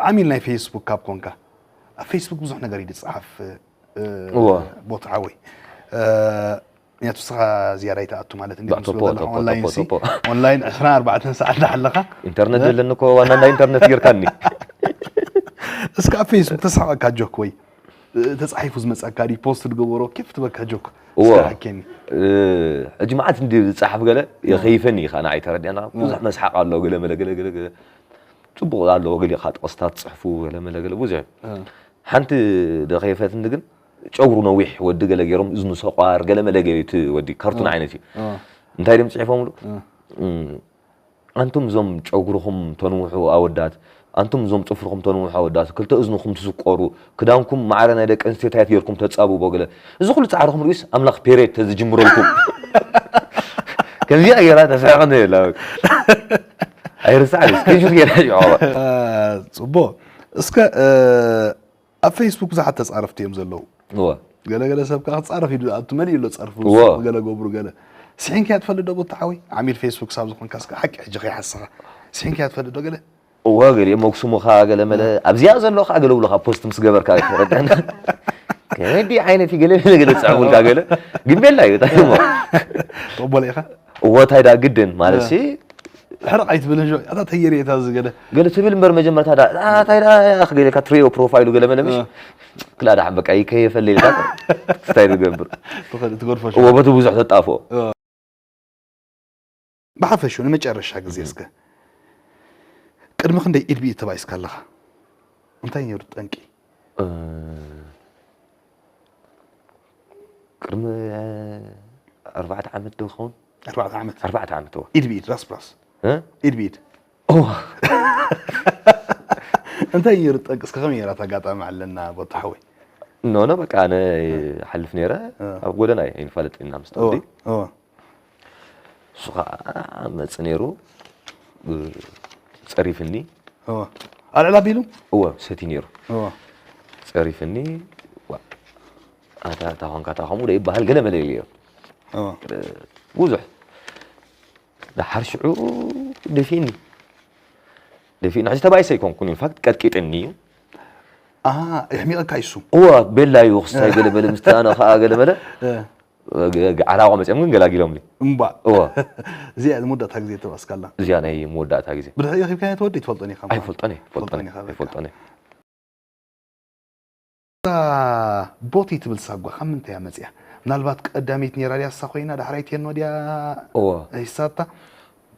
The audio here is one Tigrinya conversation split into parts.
ዓሚል ናይ ፌስቡክ ካብ ኮንካ፣ ኣብ ፌስቡክ ብዙሕ ነገር እዩ ዝጸሓፍ። እ፣ እወ። ቦታ ሓወይ፣ እ፣ ምክንያቱ ንስኻ ዝያዳ ይትኣቱ ማለት እንዲ ባእ፣ ምስ ቶፖ፣ በለኻ ቶፖ፣ ኦንላይን ቶፖ፣ ሲ ቶፖ። ኦንላይን ዕስራን ኣርባዕተን ሰዓት ዳሓለኻ ኢንተርነት ዘለኒ እኮ ዋና እንዳ ኢንተርነት ጌርካኒ። እስከ ኣብ ፌስቡክ ተስሓቐካ ጆክ ወይ፣ እ፣ ተጻሒፉ ዝመጸካ ሪፖስት ዝገበሮ ኬፍ ትበካ ጆክ? እወ። እስከ ሓኬኒ። እ፣ ሕጂ መዓት እንዲ ዝጸሓፍ ገለ የኸይፈኒ ኢኻ ንዓይ ተረዲኣና። ብዙሕ መስሓቕ ኣሎ፣ ገለ መለ፣ ገለ፣ ገለ፣ ገለ። ጽቡቕ ኣሎ፣ ገለ ኢኻ ጥቕስታት ጽሕፉ፣ ገለ መለ፣ ገለ ብዙሕ። ሓንቲ ደኸይፈትኒ ግን ጨጉሩ ነዊሕ ወዲ ገለ ገይሮም፣ እዝኑ ሰቋር፣ ገለ መለ ገይሩ እቲ ወዲ ካርቱን ዓይነት እዩ። እንታይ ድም ጽሒፎምሉ? እም፣ ኣንቱም እዞም ጨጉርኹም ተንውሑ ኣወዳት፣ ኣንቱም እዞም ጽፍርኹም ተንውሑ ኣወዳት፣ ክልተ እዝንኹም ትስቆሩ፣ ክዳንኩም ማዕረ ናይ ደቂ ኣንስትዮ ታየት ገይርኩም ተጻብቦ ገለ። እዚ ኩሉ ጻዕርኹም ርእዩስ ኣምላኽ ፔሬድ ተዝጅምረልኩም። ከምዚኣ ገይራ ተስሕቐኒ የላ። ኣይርስዓን፣ ስክሪንሾት ገይራ ሽዑ። እ፣ ጽቡቕ። እስከ፣ እ፣ ኣብ ፌስቡክ ብዙሓት ተጻረፍቲ እዮም ዘለዉ። እወ። ገለገለ ሰብ ከዓ ክጻረፍ እዩ፣ ኣብቲ መሊኡ ኣሎ ጸርፊ፣ እወ። ገለ ገብሩ ገለ። ስሒንካያ ትፈልጥ ዶ ቦቲ ሓወይ? ዓሚል ፌስቡክ ሳብ ዝኾንካ እስከ ሓቂ ሕጂ ከይሓስኻ። ስሒንካያ ትፈልጥ ዶ ገለ? እወ፣ ገሊኦም መጉስሙኻ ገለ መለ። ኣብዚኣ ዘሎ ከዓ ገለ ብሉኻ ፖስት ምስ ገበርካ ትረዳና። ከመዲ ዓይነት እዩ ገለ መለ ገለ ጸዕቡልካ ገለ። ግን ቤላ እዩ፣ እንታይ እሞ? ተቐበለ ኢኻ? እወ፣ እንታይ ዳ ግድን ማለት ሲ? ሕርቕ ኣይትብል እንጆ፣ ኣታ ተየሪ እታ ዝገለ። ገለ ትብል እምበር መጀመርታ ዳ፣ ኣ፣ እንታይ ዳ፣ ኣኽ ገለ ኢልካ ትሪኦ ፕሮፋይሉ ገለ መለ ምሽ? ክላ ዳ በቃ ይከየፈለ ኢልካ ስታይል ዝገብር። ትኸ-፣ ትገድፎ እወ፣ በቲ ብዙሕ ተጣፍኦ። ብሓፈሹ ንመጨረሻ ግዜ እስከ፣ ቅድሚ ክንደይ ኢድ ብኢድ ተባኢስካ ኣለኻ? እንታይ ነይሩ ጠንቂ? እ፣ ቅድሚ፣ እ፣ ኣርባዕተ ዓመት ዶ ይኸውን? ኣርባዕተ ዓመት። ኣርባዕተ ዓመት፣ እወ። ኢድ ብኢድ፣ ራስ ብራስ። እ? ኢድ ብኢድ። እወ። እንታይ ነይሩ ጠንቂ? እስከ ከመይ ነይራ እታ ኣጋጣሚ ኣለና ቦታ ሓወይ? ኖ፣ ኖ፣ በቃ ኣነ ይሓልፍ ነይረ። እ። ኣብ ጎደና እየ፣ ኣይንፋለጥ ኢና ምስ እወ፣ ተወዲ። እወ። እሱ ኸዓ መጽ ነይሩ፣ እ፣ ጸሪፍኒ። እወ። ኣልዕል ኣቢሉ? እወ፣ ሰቲ ነይሩ። እወ። ጸሪፍኒ፣ ዋ፣ ኣታ፣ ኣታ ኾንካ፣ ኣታ ኸምኡ ዶ ይበሃል? ገለ መለ ኢለዮ። እወ። እ፣ ብዙሕ። ደሓር ሽዑ ደፊእኒ። ደፊእኒ። ሕጂ ተባኢሰ ኣይኮንኩን፣ ኢንፋክት ቀጥቂጥኒ እዩ። ኣሃ፣ የሕሚቐካ እዩ እሱ? እወ፣ ቤላ እዩ፣ ክስታይ ገለ በለ፣ ምስቲ ኣነ ኸዓ ገለ በለ። እ። ገ-፣ ገ-፣ ዓራቋ መጺኦም ግን ገላጊሎምኒ። እምባ። እወ። እዚኣ መወዳእታ ግዜ ተባእስካላ? እዚኣ ናይ መወዳእታ ግዜ። ብድሕሪኡ ረኺብካያ ትወዲ ትፈልጦን ኢኻ? ኣይፈልጦን እየ፣ ኣይፈልጦን እየ፣ ኣይፈልጦን እየ። እታ ቦቲ ትብል ሳጓ ካብ ምንታይ እያ መጺኣ? ምናልባት ቀዳመይቲ ነይራ ድያ እሳ ኮይና፣ ዳሕራይ ቴኖ ድያ እወ። ሒሳታ?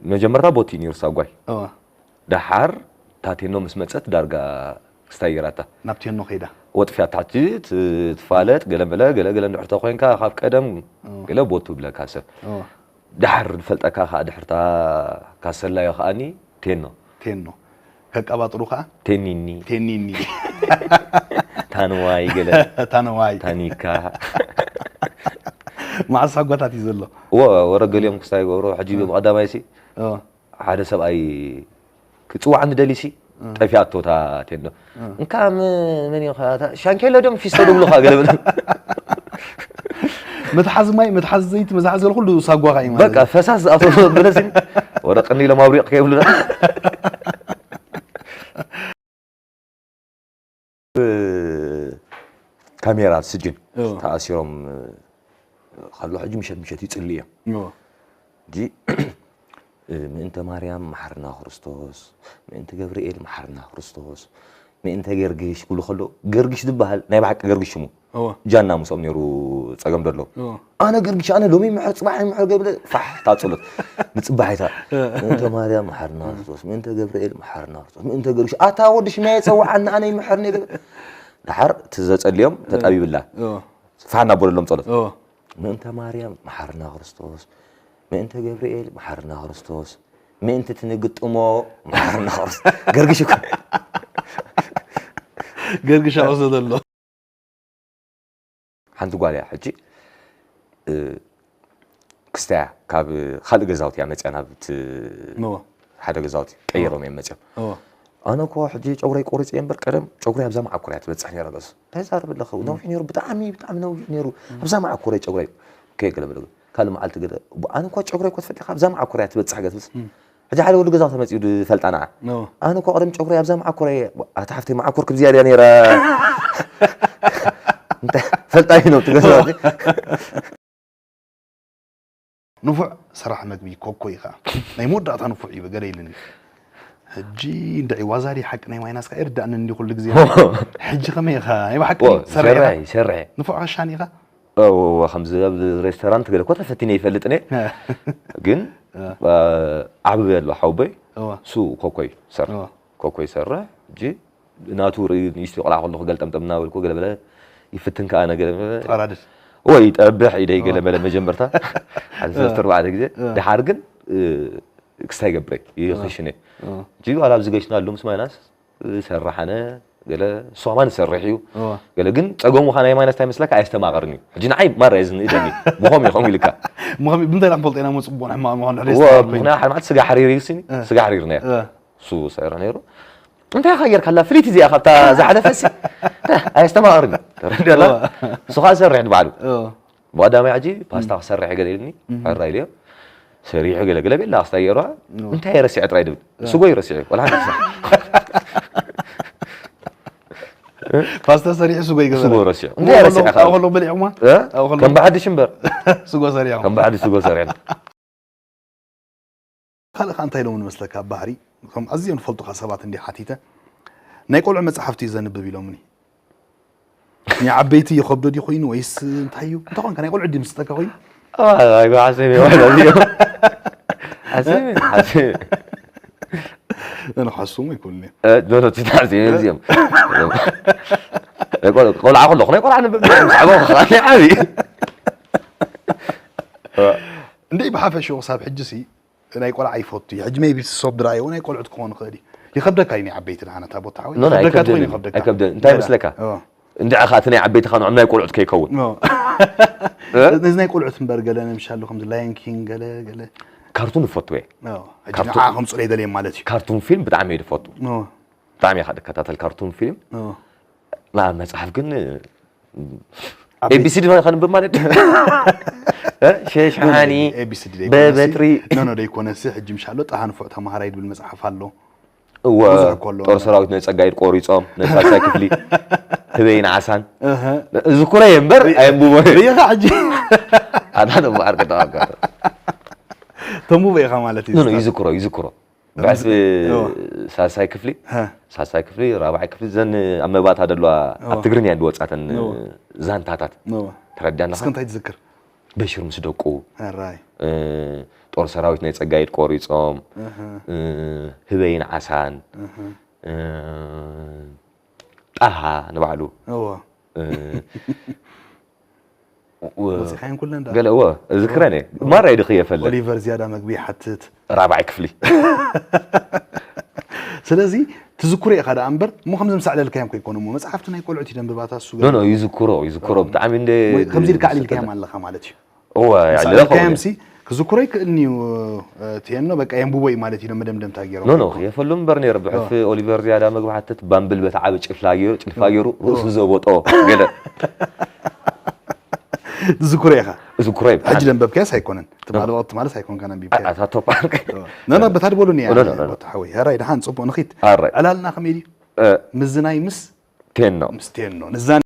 መጀመርታ ቦቲ ነይሩ ሳጓይ። እወ። ደሓር እታ ቴኖ ምስ መጸት ዳርጋ ክስታይ ገይራታ። ናብ ቴኖ ከይዳ። ወጥፍያ ታሕቲ ት-፣ ትፋለጥ፣ ገለ መለ፣ ገለ ገለ እንድሕር ተኾይንካ ካብ ቀደም እወ። ገለ ቦቱ ብለካ ሰብ። እወ። ደሓር ዝፈልጠካ ከዓ ድሕርታ ካሰላዮ ከዓኒ ቴኖ። ቴኖ። ከቀባጥሩ ከዓ? ቴኒኒ። ቴኒኒ። ታንዋይ ገለ። ታንዋይ። ታኒካ። መዓስ ሳጓታት እዩ ዘሎ? እወ፣ ወረ ገሊኦም ክስታይ ገብሮ፣ ሕጂ ብቐዳማይ ሲ፣ እወ። ሓደ ሰብኣይ ክጽዋዓኒ ደሊሲ፣ እወ። ጠፊኣቶ እታ ቴንዶ። እወ። እንካ ም-፣ መን እዮም ኸ-፣ እታ ሻንኬሎ ድዮም ፊስቶ ድብሉኻ ገለ በለ። መትሓዚ ማይ፣ መትሓዚ ዘይቲ፣ መትሓዚ ገለ ኩሉ ሳጓኻ እዩ ማለት በቃ እዩ። ፈሳስ ዝኣተወ በለሲ፣ ወረ ቀኒ ኢሎም ኣውሪቕ ከይብሉና። ብ-፣ ካሜራ ስጅን እወ። ተኣሲሮም ከሎ ሕጂ ምሸት ምሸት ይጽሊ እዮም። እወ። ሕጂ ምእንተ ማርያም መሓርና ክርስቶስ፣ ምእንተ ገብርኤል መሓርና ክርስቶስ፣ ምእንተ ገርግሽ ክብሉ ከሎ፣ ገርግሽ ዝበሃል ናይ ብሓቂ ገርግሽ ሽሙ። እወ። ጃና ምስኦም ነይሩ ጸገም ደሎ። እወ። ኣነ ገርግሽ፣ ኣነ ሎሚ ምሕር፣ ጽባሕ ምሕር ገብለ፣ ፋሕ፣ እታ ጸሎት። ንጽባሒታ። እወ። ምእንተ ማርያም መሓርና እወ። ክርስቶስ፣ ምእንተ ገብርኤል መሓርና ክርስቶስ፣ ምእንተ ገርግሽ፣ ኣታ ወዲ ሽማየ ጸውዓኒ፣ ኣነ ይምሕርኒ ገለ። ደሓር እቲ ዘጸልዮም ተጣቢብላ። እወ። ፋሕ እናበለሎም ጸሎት። እወ። ምእንተ ማርያም መሓርና ክርስቶስ፣ ምእንተ ገብርኤል መሓርና ክርስቶስ፣ ምእንቲ ትንግጥሞ መሓርና ክርስቶስ። ገርግሽ እኮ። ገርግሽ ኣብኡ ዘሎ። ሓንቲ ጓል እያ ሕጂ፣ እ፣ ክስታያ ካብ ካልእ ገዛውቲ እያ መጽያ ናብቲ እወ። ሓደ ገዛውቲ ቀይሮም እዮም መጽዮም። እወ። ኣነ እኮ ሕጂ ጨጉረይ ቆሪጸ እየ እምበር ቀደም ጨጉረይ ኣብዛ መዓኮር እያ ትበጽሕ ነይራ በስ። እንታይ ዛረብ ኣለኹ? ነዊሕ ነይሩ፣ ብጣዕሚ፣ ብጣዕሚ ነዊሕ ነይሩ። ኣብዛ መዓኮር እየ ጨጉረይ። ኦኬ፣ ገለ በለ። ካልእ መዓልቲ ገለ፣ ኣነ እኮ ጨጉረይ እኮ ትፈልጥ ኢኻ፣ ኣብዛ መዓኮር እያ ትበጽሕ ገለ ትብልስ። እም። ሕጂ ሓደ ወዲ ገዛ ተመጺኡ ዝፈልጣ ንዓ። ኣነ እኮ ቀደም ጨጉሪ ኣብዛ መዓኮር እየ። ኣታ ሓፍተይ መዓኮር ክብ ዝያዳ ነይራ። እንታይ ፈልጣ እዩ ነው ትገዛዋት። ንፉዕ ሰራሕ መግቢ ኮኮ ኢኻ። ናይ መወዳእታ ንፉዕ እዩ ገለ ኢልኒ። ሕጂ እንድዒ ዋዛሪ ሓቂ ናይ ማይናስካ ይርዳእኒ እንዲ ኩሉ ግዜ። ሕጂ ከመይ ኢኻ? ናይ ብሓቂ ኦ፣ ሰሪሕ ኢኻ? ይሰርሕ፣ ይሰርሕ። ንፉዕ ኸሻኒ ኢኻ? እወ፣ እወ፣ ከምዚ ኣብ ሬስቶራንት ገለ እኮ ተፈቲነ ይፈልጥን እየ። ግን፣ እ። እ፣ ዓብቢ ኣሎ ሓውቦይ፣ እወ። እሱ ኮኮ ይሰርሕ። እወ። ኮኮ ይሰርሕ። ሕጂ ናቱ ርኢ ንእሽተይ ቆልዓ ከለኹ ገለ ጠምጠም እናበልኩ ገለ በለ ይፍትን ከኣ ነገ ገለ በለ ተቐራድድ። ወይ ይጠብሕ ኢደይ ገለ እ። በለ መጀመርታ። ሓደ እ። ሰለስተ ኣርባዕተ ግዜ። እ። ደሓር ግን፣ እ፣ ክስታይ ይገብረይ፣ እ። ይኽሽነ። እ። ሕጂ ዋላ ኣብዚ ገሽናሉ ምስ ማይናስ፣ እ፣ ሰራሓነ፣ ገለ እሱ ከማን ይሰርሕ እዩ። እ። ገለ ግን ጸገሙ ኸኣ ናይ ማይናስ እንታይ መስለካ? ኣየስተማቕርን እዩ። ሕጂ ንዓይ ማራ እየ ዝንእደኒ። ብኸምኡ እዩ ከምኡ ኢልካ። ምኸም-፣ ብምንታይ ኢና ክንፈልጦ ኢና እሞ ጽቡቕን ሕማቕን ምዃኑ? ሕደ እዎ፣ ዝተማሃርኩ እዩ። ምኽንያቱ ሓደ መዓልቲ ስጋ ሓሪር እዩ ስኒ፣ እ። ስጋ ሓሪርና እያ። እ። እሱ ሰሪሑ ነይሩ። እንታይ ኢኻ ጌርካላ? ፍልይቲ እዚኣ ካብታ ዝሓለፈሲ። ኣየስተማቕርን እዩ። ተረድኣላ? እዎ። እሱ ኸኣ ዝሰርሕ ንባዕሉ። እዎ። ብቐዳማይ ሕጂ ፓስታ ክሰርሕ ገለ ኢልኒ፣ እም። ሕራይ ኢለዮ። ሰሪሑ ገለ ገለ ቤላ ክስታይ ገይሩ፣ እዎ። እንታይ እየ ረሲዐ ጥራይ ድብል። እዎ። ስጎ እዩ ረሲዑ፣ ወላ ሓንቲ ክስታይ። ፓስታ ሰሪሑ ስጎ ይገበረ። ስጎ ረሲዑ። እንታይ እየ ረሲዐ ካብኡ ከለኹ በሊዕኹማ? እ? ኣብኡ ከለኹ ከም ብሓድሽ እምበር። ስጎ ሰሪሖም። ከም ብሓድሽ ስጎ ሰሪሕና። ካልእ ከኣ እንታይ ኢሎምኒ መስለካ? ኣብ ባህሪ፣ እቶም ኣዝዮም ዝፈልጡኻ ሰባት እንድየ ሓቲተ፣ ናይ ቆልዑ መጽሓፍቲ እዩ ዘንብብ ኢሎምኒ። ናይ ዓበይቲ ይኸብዶ ድዩ ኮይኑ ወይስ እንታይ እዩ? እንታይ ኮንካ? ናይ ቆልዑ ድዩ ምስጠካ ኮይኑ? ኣይ፣ ኣይ፣ ሓሲበ፣ ወላ እዚኦም። ሓሲበ፣ ሓሲበ። ኣነ ክሓስቦም ኣይኮኑን እዮም። እ፣ ኖ፣ ኖ፣ እቲ ሓሲበ እዚኦም። ናይ ቆል-፣ ቆልዓ ከለኹ ናይ ቆልዓ ነብብ፣ ምስ ዓበኹ ከኣ ናይ ዓብዪ። እንድዒ ብሓፈሽኡ ክሳብ ሕጂሲ ናይ ቆልዓ ይፈቱ እዩ። ሕጂ maybe ሶብ ድራይ እውን ናይ ቆልዑት ክኾን ይኽእል እዩ። ይኸብደካ እዩ ናይ ዓበይቲ ደሓን እታ ቦታ ሓወይ? ኖ፣ ኖ፣ ይኸብደካ ኣይከብደን ትኾን እዩ፣ ይኸብደካ። ኣይከብደን። እንታይ እ። መስለካ? ኦ። እንድዒ ኸኣ እቲ ናይ ዓበይትኻ ንዖም ናይ ቆልዑት ከይከውን። ኦ። እ? ነዚ ናይ ቆልዑት እምበር ገለ ንምሻሉ ከምዚ ላየን ኪንግ ገለ፣ ገለ። ካርቱን ይፈቱ እየ። ኦ። ሕጂ ካርቱን ንዓ ከምጽኡለይ ደልየ ማለት እዩ። ካርቱን ፊልም ብጣዕሚ እየ ዝፈቱ። ኦ። ብጣዕሚ እየ ኸኣ ዝከታተል ካርቱን ፊልም። ኦ። ና መጽሓፍ ግን ኣብ ኤ ቢ ሲ ዲ ከንብብ ማለት ድዩ? እ? ሸሽሓኒ፣ ኤ ቢ ሲ ዲ ደይኮነሲ። በበትሪ። ኖ፣ ኖ፣ ደይኮነሲ። ሕጂ ምሻሎ ጣሃ ንፉዕ ተማሃራይ ድብል መጽሓፍ ኣሎ። እወ፣ ብዙሕ እኮ ኣሎ። ጦር ሰራዊት ናይ ጸጋይድ ቆሪጾም፣ ናይ ሳልሳይ ክፍሊ፣ ህበይን ዓሳን። እህ። እዝኩረ እየ እምበር፣ ሪ-፣ ኣየንብቦን። ሪኢኻ ሕጂ? ኣታ ደሞ ዓርከ ተዋጋእ። ተንብቦ ኢኻ ማለት እዩ ኖ፣ ኖ፣ ዝታ-፣ ይዝክሮ፣ ይዝክሮ። ብዕስቢ እዎ። ሳልሳይ ክፍሊ፣ ሃ። ሳልሳይ ክፍሊ፣ ራብዓይ ክፍሊ፣ ዘን ኣብ መባእታ ዘለዋ እዎ። ኣብ ትግርኛ እንድወጻተን እዎ። ዛንታታት። እዎ። ተረዲኣና እስኪ ኸ? እንታይ ትዝክር? በሽር ምስ ደቁ፣ ሕራይ። እ፣ ጦር ሰራዊት ናይ ጸጋይድ ቆሪጾም፣ እህ። እ፣ ህበይን ዓሳን፣ እህ። እ፣ ጣሃ ንባዕሉ። እዎ። እ፣ ው-፣ ወጺኻየን ኩለን ደኣ? ገለ፣ እወ፣ እዝክረን እየ። እዎ። ማራ ይድኽየ ፈለ። ኦሊቨር ዝያዳ መግቢ ይሓትት። ራብዓይ ክፍሊ። ስለዚ ትዝክሮ ኢኻ ደኣ እምበር፣ እሞ ከምዚ ምሳዕለልካዮም ከይኮኑ እሞ፣ መጽሓፍቲ ናይ ቆልዑት እዩ ደንብባታ እሱ ኖ፣ ኖ፣ ገለ። ይዝክሮ፣ ይዝክሮ፣ እዎ። ብጣዕሚ እንደ-፣ እሞ ከምዚ ኢልካ ኣዕሊልካዮም ኣለኻ ማለት እዩ። እወ፣ ኣዕሊለ ምሳዕለልካዮም ኾይነ። ሲ፣ ክዝክሮ ይክእልኒ እዩ፣ እ፣ ቴኖ፣ በቃ የንብቦ እዩ ማለት እዩ፣ መደምደምታ ገይሮም ኖ፣ ኖ፣ ከይኮኑ። የፈሉ እምበር ነይሩ፣ ብሕልፊ እዎ። ኦሊቨር ዝያዳ መግቢ ሓትት፣ ባምብል በታ ዓቢ ጭፍላ ገይሩ፣ ጭልፋ እዎ። ገይሩ፣ ርእሱ እዎ። ዘቦጦ፣ ገለ። ዝዝክሮ ኢኻ። ዝዝክሮ እዩ። ሕጂ ደንበብካያስ ኣይኮነን። ትማሊ ኖ። ወቕቲ ትማልስ ኣይኮንካን ኣንቢብካዮ። ኣታ ቶፕ ኣርክ። ኖ፣ ኖ፣ በታ ድበሉኒ እያ። ኖ፣ ኖ፣ ኖ፣ ኖ። ወዲ ሓወይ፣ ሕራይ፣ ደሓን፣ ጽቡቕ፣ ንኺድ። ኣራይ። ዕላልና ከመይ ድዩ? እ። ምዝናይ ምስ? ቴኖ። ምስ ቴኖ። ንዛን